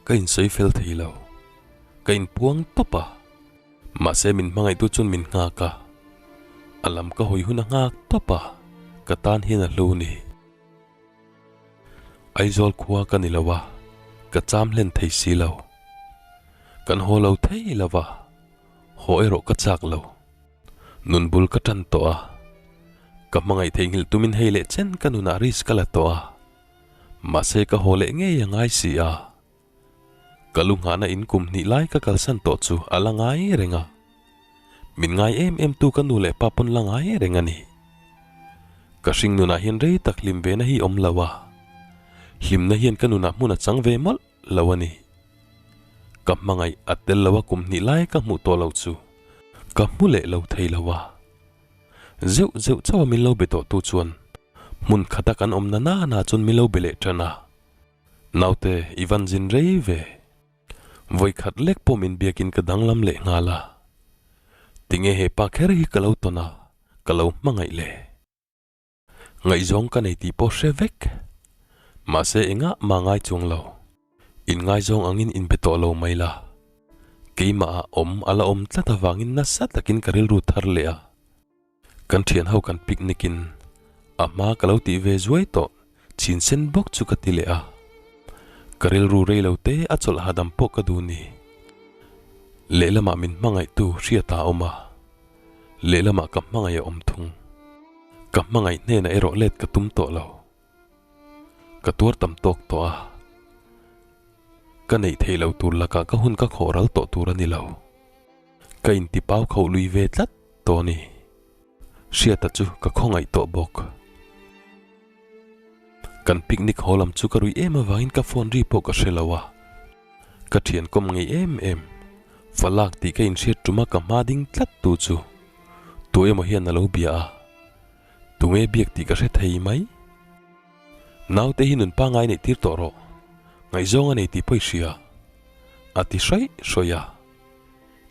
Ka insawi fel thei lo. Ka inpuang tawp a. Mahse min hmangaihtu chuan min nghak a, a lam ka hawi hun a nghak tawp a, ka tan hian a hlu ni. Aizawl khua ka ni lo a, ka cham hlen thei si lo. Kan haw lo thei lo va, haw erawh ka chak lo. Nun bul ka tan tawh a, ka hmangaih theihnghilh tumin hei leh chen ka nunah risk ka la tawh a, mahse ka haw leh ngei a ngai si a. Ka lu nghahna in kum hnih lai ka kalsan tawh chu a la ngai reng a. Min ngai em em tu ka nu leh pa pawn la ngai reng a ni. Ka hring nunah hian rei tak hlim ve na hi awm lo a. Hlimna hian ka nunah hmun a chang ve mawlh lo a ni. Ka hmangaih a tel lo a kum hnih lai ka hmuh tawh lo chu ka hmu leh lo thei lo a. Zeuh zeuh chauh a min lo be tawh tu chuan hmun khata kan awm na nana chuan min lo be leh tan a. Naute, i van zin rei ve. Vawi khat lek pawh min biakin ka danglam leh nghal a. Tinge he pa kher hi ka lo tawn a, ka lo hmangaih le. Ngaihzawng ka nei tih pawh hre vek. Mahse engah mah ngai chuang lo. Inngaizawng angin inbe tawh lo mai la. Keimah ah awm a la awm tlat avangin nasa takin ka rilru thar leh a. Kan thian ho kan picnic in a hma ka lo tih ve zuai tawh chin sen bawk chu ka ti leh a. Ka rilru rei lo te a chawlh hahdam pawh ka duh ni. Lehlamah min hmangaihtu hriata a awm a, lehlamah ka hmangaih a awm thung. Ka hmangaih hnenah erawh let ka tum tawh lo. Ka tuar tam tawk tawh a, ka neih theih lo tur lakah ka hun ka khawh ral tawh tur a ni lo. Ka intipau khauh lui ve tlat tawh a ni. Hriata chu ka khawngaih tawh bawk. Kan picnic haw lam chu ka ruih em avangin ka phone ri pawh ka hre lo a. Ka thian kawm ngei em em. Falak tih ka inhriat ṭuma ka hma ding tlat tu chu tu emaw hian a lo bia a, tunge biak tih ka hre thei mai. Naute hi nun pangngai neih tir tawh rawh, ngaihzawng a nei tih pawh i hria, a ti hraih hrawih a.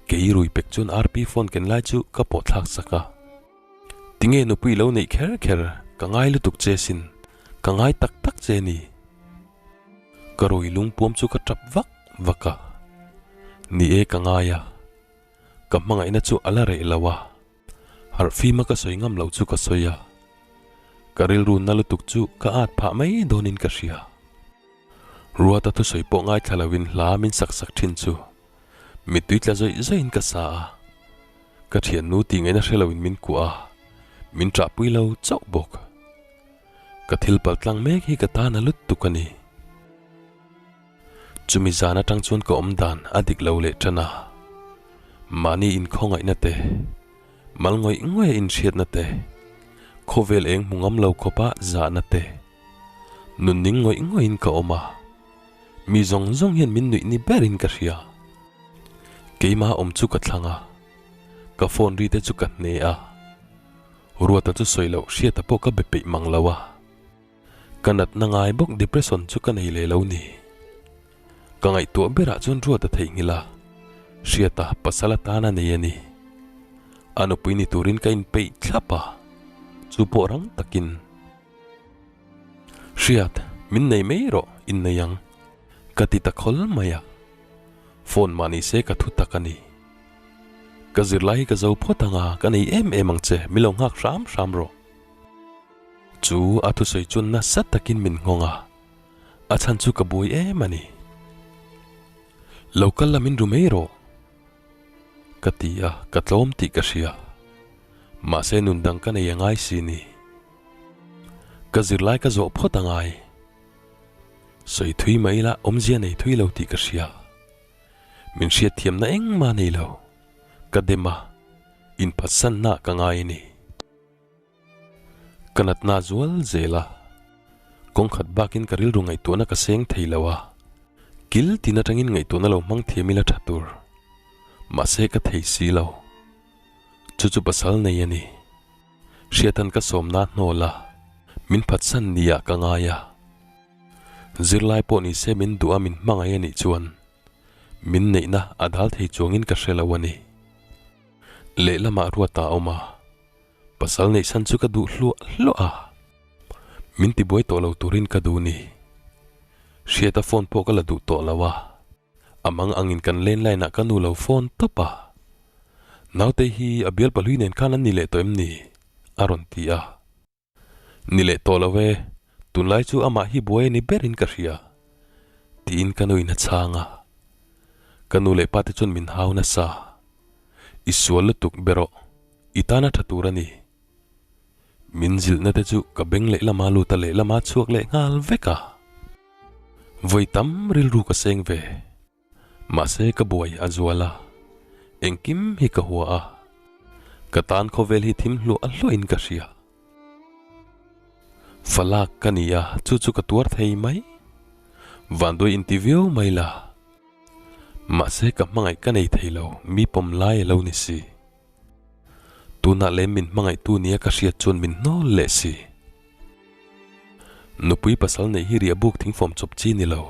Kei rui pek chuan RP phone ken lai chu ka pawh thlak sak a. Tinge nupui lo neih kher kher ka ngai lutuk che sin, ka ngai tak tak che ni. Ka rui lungpuam chu ka tap vak vak a. Ni e ka ngai a, ka hmangaihna chu a la reh lo a. Harh fima ka sawi ngam loh chu ka sawi a, ka rilru na lutuk chu ka at phah mai dawnin ka hria. Ruata thusawi pawh ngaithla loin hla min sak sak thin chu mittui tla zawih zawihin ka sa a, ka thiannu tih ngaihna hre loin min kuah a, min ṭahpui lo chauh bawk. Ka thil pal tlang mek hi ka tan a lutuk a ni. Chumi zan atang chuan ka awm dan a dik lo leh tan a, mahni inkhawngaihna te, mal ngawih ngawih a inhriatna te, khawvel eng hmu ngam lo khawpa zahna te, nunning ngawih ngawihin ka awm a, mi zawng zawng hian min nuih ni berin ka hria. Keimah awm chu ka thlang a, ka phone ri te chu ka hne a, Ruata chu sawi loh hriata pawh ka be peih mang lo a. Ka natna ngai bawk depression chu ka nei leh lo ni. Ka ngaihtuah berah chuan Ruata theihnghilh a, Hriata pasal atan a nei a ni. A nupui ni turin ka inpeih thlap a, chu pawh rang takin. Hriat, min nei mai rawh, innei ang. Ka ti ta khawl mai a. Phone mah ni se ka thu tak a ni. Ka zirlai hi ka zo phawt ang a, ka nei em em ang che, min lo nghak hram hram rawh. Chu a thusawi chuan nasa takin min nghawng a, a chhan chu ka buai em a ni. Lo kal la min ru mai rawh. Ka ti a, ka tlawm tih ka hria. Mahse nun dang ka nei a ngai si ni. Ka zirlai ka zawh phawt a ngai. Sawi thui mai ila awmzia nei thui lo tih ka hria. Min hriatthiamna engmah nei lo. Ka dem a, inphatsanna ka ngai a ni. Ka natna zual zel a, kawng khat bakin ka rilru ngaihtuahna ka seng thei lo a, kil tin atangin ngaihtuahna lo hmang thiam ila tha tur. Mahse ka thei si lo. Chu chu pasal nei a ni. Hriatan ka sawmna hnawl a, min phatsan nia ka ngai a. Zirlai pawh ni se min duh a min hmangaih a nih chuan min neihna a dal thei chuangin ka hre lo a ni. Lehlamah ruat a awm a, pasal neihsan chu ka duh hluah hluah a, min tibuai tawh lo turin ka duh ni. Hriata phone pawh ka la duh tawh lo a, a mang angin kan landline ah ka nu lo phone tawp a. Nautei hi a bialpa hlui nen khan an ni leh tawh em ni? a rawn ti a. Ni leh tawh lo e, tunlai chu amah hi buai a ni berin ka hria, tiin ka nuin a chhang a. Ka nu leh pa te chuan min hau nasa. I sual lutuk ber aw, i tan a tha tur a ni. Min zilhna te chu ka beng lehlama lut a lehlama chhuak leh nghal vek a. Vawi tam rilru ka seng ve. Mahse ka buai a zual a, engkim hi ka hua a, ka tan khawvel hi thim hluah hluahin ka hria. Falak ka ni a, chu chu ka tuar thei mai. Vanduai inti viau mai la. Mahse ka hmangaih ka nei thei lo, mi pawm lai a lo ni si. Tunah lem min hmangaihtu nia ka hriat chuan min hnawl leh si. Nupui pasal neih hi riah buk thingfawm chawp chi ni lo.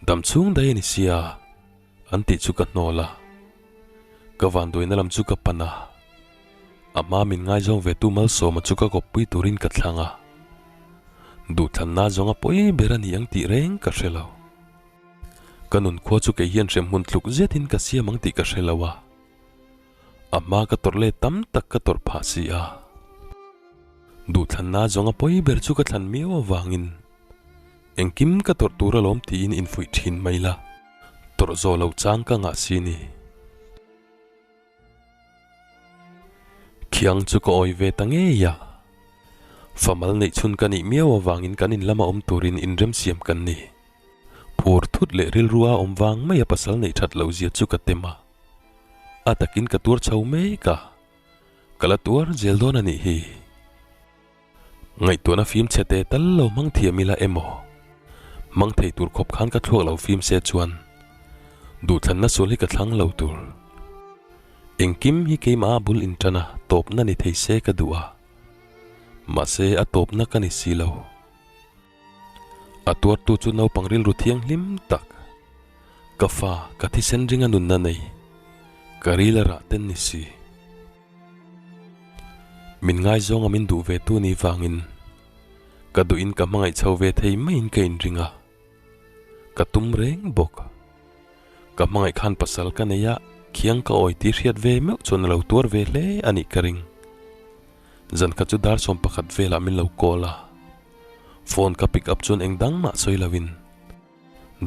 Dam chhung daih a ni sia, an tih chu ka hnawl a. Ka vanduaina lam chu ka pan a. A hma min ngaizawng ve tu Malsawma chu ka kawppui turin ka thlang a. Duhthlanna zawng a pawi ber a ni ang tih reng ka hre lo. Ka nunkhua chu kei hian hremhmun tluk zetin ka siam ang tih ka hre lo a. A hma ka tawrh leh tam tak ka tawrh phah si a. Duhthlanna zawnga pawi ber chu ka thlan miau avangin engkim ka tawrh tur alawm tiin infuih thin mai la, tawrh zawh loh chang ka ngah si ni. Khiang chu ka awi ve ta ngei a, famal neih chhun ka nih miau avangin kan in lama awm turin inremsiam kan ni. Phur thut leh rilru a awm vang mai a pasal neih that loh zia chu ka tem a. A takin ka tuar chho mek a, ka la tuar zel dawn a nih hi. Ngaihtuahna fim chhe te tal lo hmang thiam ila emaw? Hmang thei tur khawp khan ka thluak lo fim se chuan. Duhthlanna sual hi ka thlang lo tur. Engkim hi keimah a bul inṭan a, tawpna ni thei se ka duh a. Mahse, a tawpna ka ni si lo. A tuartu chu naupang rilru thianghlim tak, ka fa, ka thisen ringa nunna nei, ka ril a rah ten ni si. Min ngaizawnga min duh ve tu ni vangin ka duhin ka hmangaih chho ve thei maiin ka inring a, ka tum reng bawk. Ka hmangaih khan pasal ka nei a, khiang ka awi tih hriat ve meuh chuan a lo tuar ve hle a nih ka ring. Zan khat chu dar 11 velah min lo call a, phone ka pick up chuan eng dang mah sawi lovin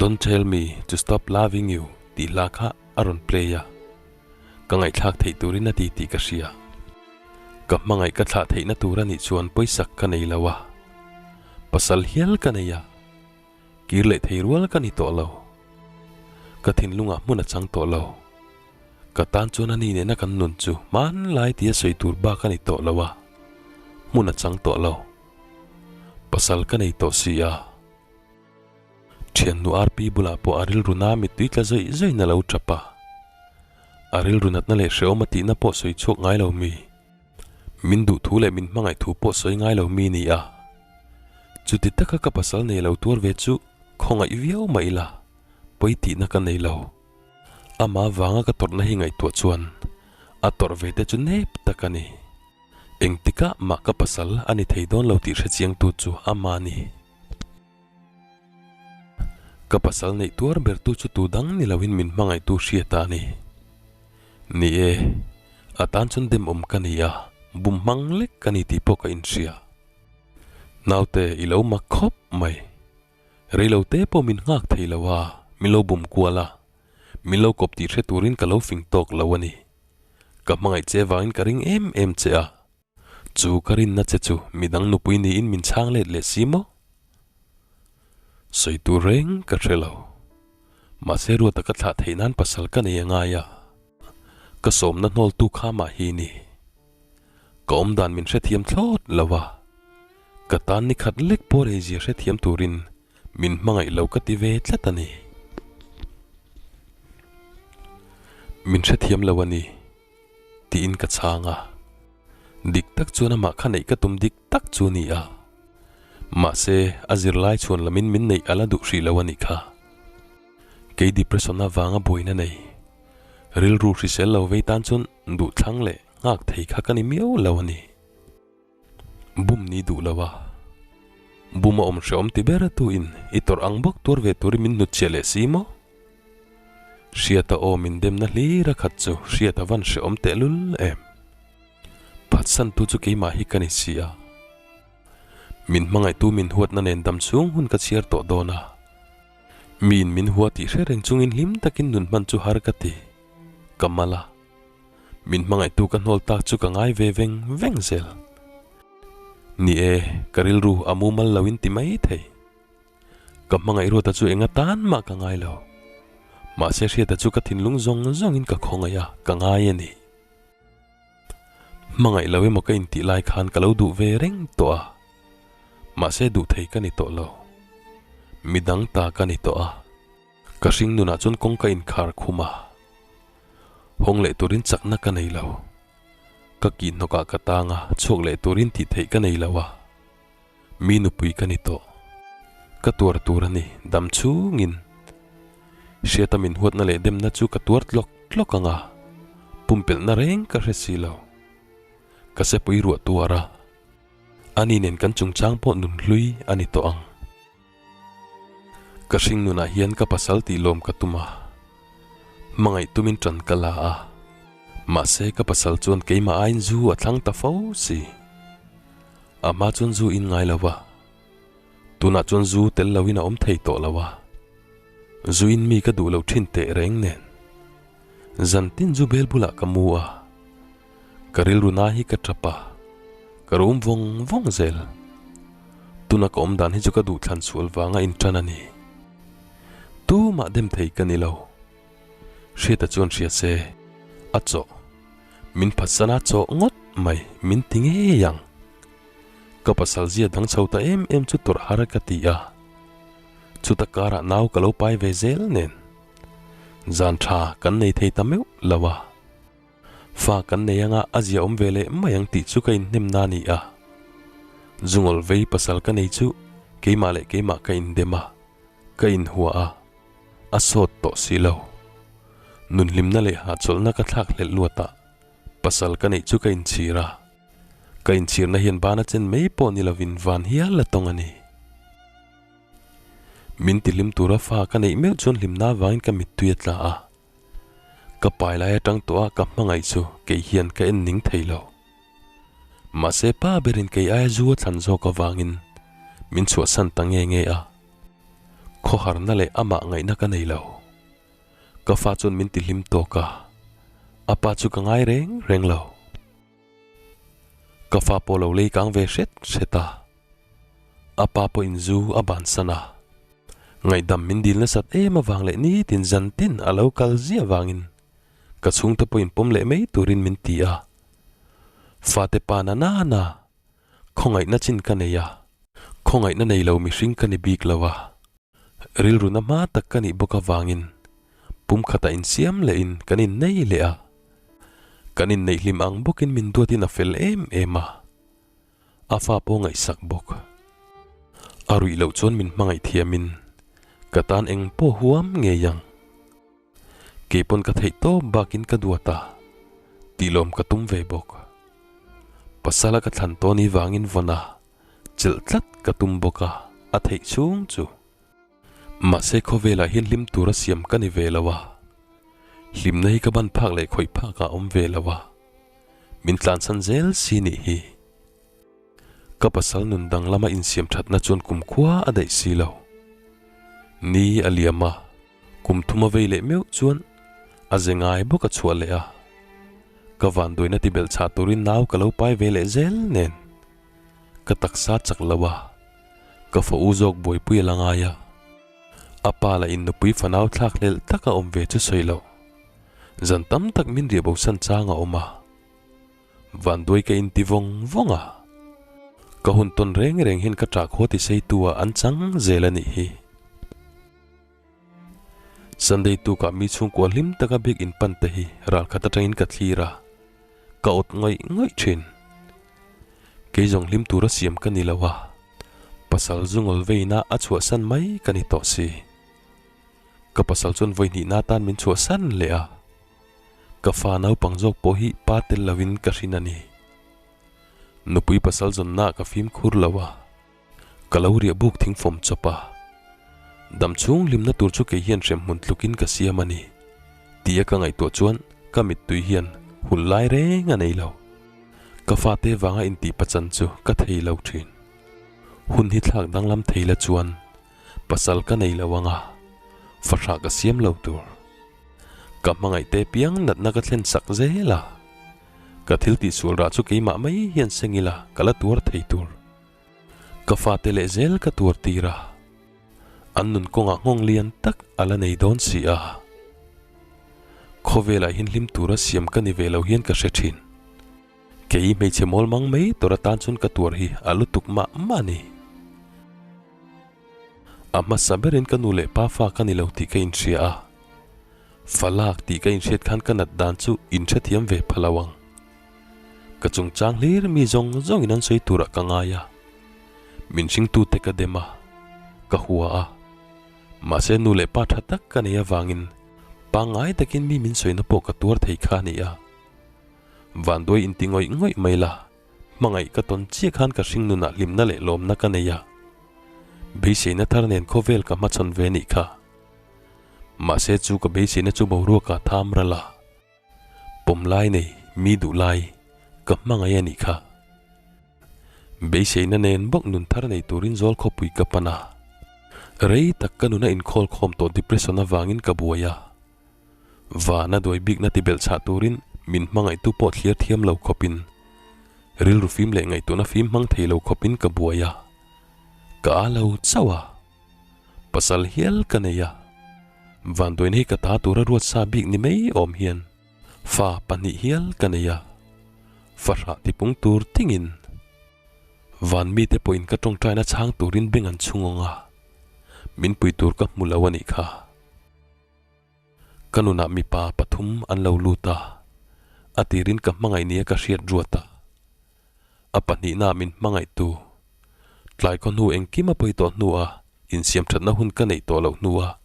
Don't tell me to stop loving you tih hla kha a rawn play a, ka ngaihthlak theih turin a ti tih ka hria. Ka hmangaih ka thlah theihna tur a nih chuan pawisak ka nei lo a, pasal hial ka nei a. Kir leh thei rual ka ni tawh lo. Ka thinlungah hmun a chang tawh lo. Ka tan chuan a ni nena kan nun chu hmanlai tia sawi tur bak a ni tawh lo a, hmun a chang tawh lo. Pasal ka nei tawh si a. Thiannu Arpi bulah pawh a rilru na mittui tla zawih zawiin a lo tap a. A rilru natna leh hrehawm a tihna pawh sawi chhuak ngai lo mi. Min duh thu leh min hmangaih thu pawh sawi ngai lo mi ni a. Chuti taka ka pasal nei lo tuar ve chu khawngaih viau mah ila, pawi tihna ka nei lo. Ama vanga ka tawrhna hi ngaihtuah chuan a tawrh ve te chu nep tak a ni. Engtikah mah ka pasal a ni thei dawn lo tih hrechiangtu chu ama a ni. Ka pasal neih tuar bertu chu tu dang ni loin min hmangaihtu hriat a ni. Ni e, a tan chuan demawm ka ni a, bum hmang lek ka ni tih pawh ka inhria. Naute i lo mak khawp mai. Reilo te pawh min nghak thei lo a, min lo bum kual a, min lo kawp tih hre turin ka lo fing tawk lo a ni. Ka hmangaih che vangin ka ring em em che a, chu ka rinna che chu midang nupui niin min chhang let leh si maw? Sawi tur reng ka hre lo. Mahse Ruata ka thlah theih nan pasal ka nei a ngai a, ka sawmna hnawltu kha mah hi ni. Ka awmdan min hrethiam thlawt lo a, ka tan ni khat lek pawh reizia hrethiam turin min hmangaih lo ka ti ve tlat a ni. Min hrethiam lo a ni, tiin ka chhang a. Dik tak chuan amah kha neih ka tum dik tak chu a ni a. Mahse, a zirlai chhuan lamin min neih a la duh hrih lo a nih kha. Kei depression avanga buaina nei, rilru hrisel lo vei tan chuan duhthlang leh nghak thei kha ka ni miau lo a ni. Bum ni duh lo a, bum a awm hrehawm ti ber tu in i tawrh ang bawk tuar ve turin min hnutchhiah leh si maw? Hriata aw min demna hlir a khat chu hriat a van hrehawm tehlul em. Phatsan tu chu keimah hi ka ni si a. Min hmangaihtu min huatna nen dam chhung hun ka chhiar tawh dawn a. Miin min hua tih hre reng chungin hlim takin nun hman chu har ka ti. Ka mal a. Min hmangaihtu ka hnawl tak chu ka ngai ve veng veng zel. Ni e, ka rilru a mumal lo in ti mai thei. Ka hmangaih Ruata chu eng atan mah ka ngai lo. Mahse Hriata chu ka thinlung zawng zawngin ka khawngaih a, ka ngai a ni. Hmangaih lo emaw ka intih lai khan ka lo duh ve reng tawh a, mahse duh thei ka ni tawh lo. Midang ta ka ni tawh a, ka hring nunah chuan kawng ka inkhar khum a, hawng leh turin chakna ka nei lo. Ka kih hnawkah ka tang a, chhuak leh turin tih theih ka nei lo a, mi nupui ka ni tawh. Ka tuar tur a ni, dam chhungin. Hriata min huatna leh demna chu ka tuar tlawk tlawk ang a, pumpelhna reng ka hre si lo. Ka sepui ruah tuar a, ani nen kan chungchang pawh nun hlui a ni tawh ang. Ka hring nunah hian ka pasal tih lawm ka tum a, hmangaih tumin ṭan ka la a, mahse ka pasal chuan keimah aiin zu a thlang ta fo si. A hma chuan zu in ngai lo va, tunah chuan zu tel loin a awm thei tawh lo a. Zuin mi ka duh lo thin teh reng nen. Zan tin zu bel bulah ka mu a, ka rilru na hi ka tap a, ka rum vawng vawng zel. Tuna ka awm dan hi chu ka duh thlan sual vanga intan a ni. Tumah dem thei ka ni lo. Hriata chuan hria se, a chawh. Min phatsan a chawh ngawt mai min ti ngei ang. Ka pasal zia dang chho ta em em chu tawrh har ka ti a. Chuta karah nau ka lo pai ve zel nen. Zan tha kan nei thei ta meuh lo a. Fa kan nei anga a zia awm ve leh mai ang tih chu ka inhnem na a ni a. Zungawl vei pasal ka nei chu keimah leh keimah ka indem a, ka inhua a, a sawt tawh si lo. Nunhlimna leh hahchawlhna ka thlak hlelh luat a, pasal ka neih chu ka inchhir a. Ka inchhirna hian bana chen mai pawh ni lovin van hial a tawng a ni. Min tihlim tura fa ka neih meuh chuan hlimna avangin ka mittui a tla a. Ka pai lai atang tawh a ka hmangaih chu kei hian ka en ning thei lo. Mahse pa berin kei aia zu a thlan zawk avangin min chhuahsan ta nge nge a. Khawharna leh amah ngaihna ka nei lo. Ka fa chuan min tihlim tawk a, a pa chu ka ngai reng reng lo. Ka fa pawh lo lei kang ve hret hret a, a pa pawhin zu a bansan a. Ngaihdam min dil nasat em avang leh nitin zan tin a lo kal ziah vangin ka chhungte pawhin pawm leh mai turin min ti a. Fate pa na nana khawngaihna chin ka nei a, khawngaihna nei lo mihring ka ni bik lo a. Rilru na hma tak ka nih bawk avangin pum khatah insiam lehin kan innei leh a, kan inneih hlim ang bawkin min duatin a fel em em a, a fa pawh ngaihsak bawk. A ruih loh chuan min hmangaih thiamin ka tan eng pawh huam ngei ang. Kei pawn ka theih tawp bakin ka duat a, tihlawm ka tum ve bawk. Pasala ka thlan tawn i vangin vawn a, Chelh tlat ka tum bawk a, a theih chhung chu. Mahse khawvelah hian hlim tura siam ka ni ve lo a, hlimna hi ka ban phak leh khawih phakah a awm ve lo a, min tlansan zel si nih hi. Ka pasal nun dang lama insiam thatna chuan kumkhua a daih si lo. Ni a liam a, kum thum a vei leh meuh chuan a ze ngai bawk a chhuah leh a, ka vanduaina ti belh chhah turin nau ka lo pai ve leh zel nen. Ka taksa chak lo a, ka fa u zawk buaipui a la ngai a. A pa lah in nupui fanau thlak hlelh tak a awm ve chu sawi loh. Zan tam tak min riah bosan chang a awm a. Vanduai ka inti vawng vawng a. Ka hun tawn reng reng hian ka ṭah khua ti seitu ah an chang zel a nih hi. Sunday tukah mi chhungkua hlim taka bik in pan te hi ralkhat atangin ka thlir a, ka awt ngawih ngawih thin. Kei zawng hlim tura siam ka ni lo a, pasal zungawl veina a chhuahsan mai ka ni tawh si. Ka pasal chuan vawi hnihna atan min chhuahsan leh a, ka fa naupang zawk pawh hi pa tel lovin ka hrin a ni. Nupui pasal zawnnaah ka fimkhur lo a. Ka lo riah buk thing fawm chawp a, dam chhung hlimna tur chu kei hian hremhmun tlukin ka siam a ni tia ka ngaihtuah chuan ka mittui hian hun lai reng a nei lo. Ka fate vanga intih pachan chu ka thei lo thin. Hun hi thlak danglam thei la chuan pasal ka nei lo ang a, fahrah ka siam lo tur. Ka hmangaihte piang natna ka thlen sak zel a, ka thil tihsual rah chu keimah mai hian seng ila ka la tuar thei tur. Ka fate leh zel ka tuar tir a, an nun kawngah nghawng lian tak a la nei dawn si a. Khawvelah hian hlim tura siam ka ni ve lo hian ka hre thin. Kei hmeichhe mawl mang mai tur atan chuan ka tuar hi a lutuk mah mah a ni. A hmasa berin ka nu leh pa fa ka ni lo tih ka inhria a, fa lak tih ka inhriat khan ka nat dan chu inhrethiam ve pha lo ang. Ka chungchang hlir mi zawng zawngin an sawi turah ka ngai a, min hringtute ka dem a, ka hua a. Mahse nu leh pa tha tak ka nei avangin pangngai takin mi min sawina pawh ka tuar thei kha a ni a. Vanduai inti ngawih ngawih mai la, hmangaih ka tawn chiah khan ka hring nunah hlimna leh lawmna ka nei a. Beiseina thar nen khawvel ka hmachhawn ve nih kha. Mahse chu ka beiseina chu boruakah tham ral a. Pawm lai nei mi duh lai ka hmangaih a nih kha. Beiseina nen bawk nun thar nei turin zawl khawpui ka pan a. Rei tak ka nuna inkhawl khawm tawh depression avangin ka buai a. Vana duai bikna ti belh chhah turin min hmangaihtu pawh thlir thiam lo khawpin rilru fim leh ngaihtuahna fim hmang thei lo khawpin ka buai a. Ka a lo chauh a. Pasal hial ka nei a. Vanduaina hi ka ta tura ruat sa bik ni mai awm hian fa pahnih hial ka nei a, fahrah tipung tur tingin van mite pawhin ka tawngtaina chhang turin beng an chhung awng a, min pui tur ka hmu lo a nih kha. Ka nunah mipa pathum an lo lut a, a tirin ka hmangaih nia ka hriat ruat a. A pahnihnaah min hmangaihtu, tlai khaw hnu engkim a pawi tawh hnua insiam thatna hun ka neih tawh loh hnua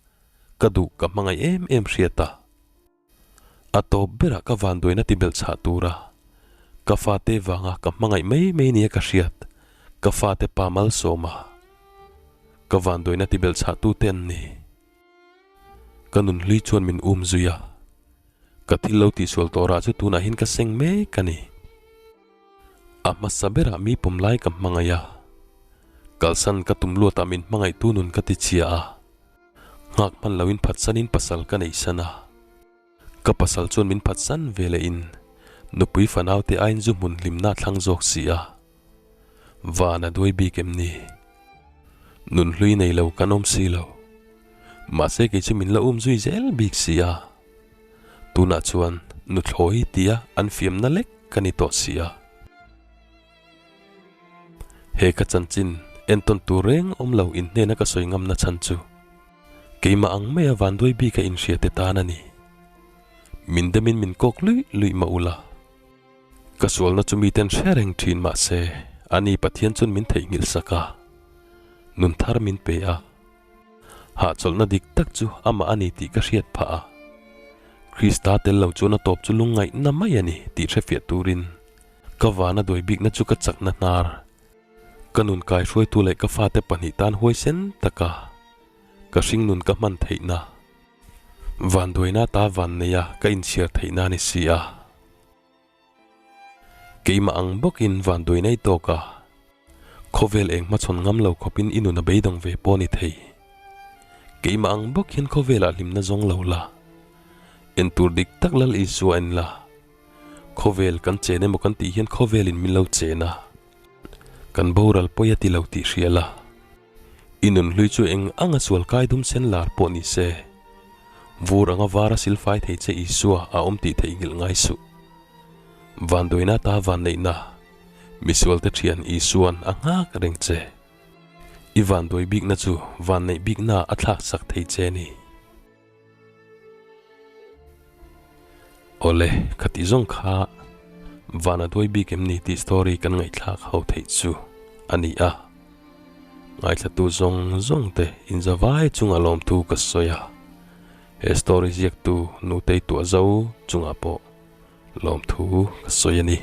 ka duh ka hmangaih em em hriat a. A tawp berah ka vanduaina ti belh chhah tura ka fate vanga ka hmangaih mai mai nia ka hriat ka fate pa malsawma ka vanduaina ti belh chhah tute an ni. Ka nunhlui chuan min um zui a, ka thil lo tihsual tawh rah chu tunah hian ka seng mek a ni. A hmasa berah mi pawm lai ka hmangaih a, kalsan ka tum luatah min hmangaihtu nun ka ti chhia a, nghak hman loin phatsanin pasal ka nei san a. Ka pasal chuan min phatsan ve leh in nupui fanau te aiin zu hmun hlimna a thlang zawk si a, van a duai bik em ni? Nun hlui nei lo kan awm si lo. Mahse kei chu min la um zui zel bik si a. Tunah chuan nuthlawi tia an fiamna lek ka ni tawh si a. He ka chanchin entawn tur reng awm lo in hnena ka sawi ngamna chhan chu keimah ang maia vanduai bika inhria te tan a ni. Min demin min kawk luih luih mah ula. Ka sualna chu miten hre reng thin mah se ani Pathian chuan min theihnghilh sak a, nun thar min pe a. Hahchawlhna dik tak chu amah a ni tih ka hriat phah a. Krista tel lo chuan a tawp chu lungngaihna mai a ni tih hrefiah turin Ka vana duai bikna chu ka chakna hnar. Ka nun kaihruaitu leh ka fate pahnih tan huaisen taka ka hringnun ka hman theihna. Vanduaina ta van neia ka inchhiar theihna a ni si a. Keimah ang bawkin vanduaina i tawk a, khawvel eng hmachhawn ngam lo khawpin i nun a beidawng ve pawh a ni thei. Keimah ang bawk hian khawvelah hlimna zawng lo la, entur dik tak Lal Isua en la. Khawvel kan chen emaw kan tih hian khawvelin min lo chen a, kan boral pawi a ti lo tih hria la. I nunhlui chu eng anga sual kai dum sen lar pawh ni se, vur anga vara silfai thei che Isua a awm tih theihnghilh ngai suh. Vanduaina ta vanneihna, misualte thian Isua'n a nghak reng che. I vanduai bikna chu vanneih bikna a thlak sak thei che ni. Awle, ka tih zawng kha van a duai bik em ni tih story kan ngaihthlak ho theih chu a ni a. Ngaithlatu zawng zawng te inzavai chunga lawmthu ka sawi a, he story ziaktu Nutei Tuahzo chungah pawh lawmthu ka sawi a ni.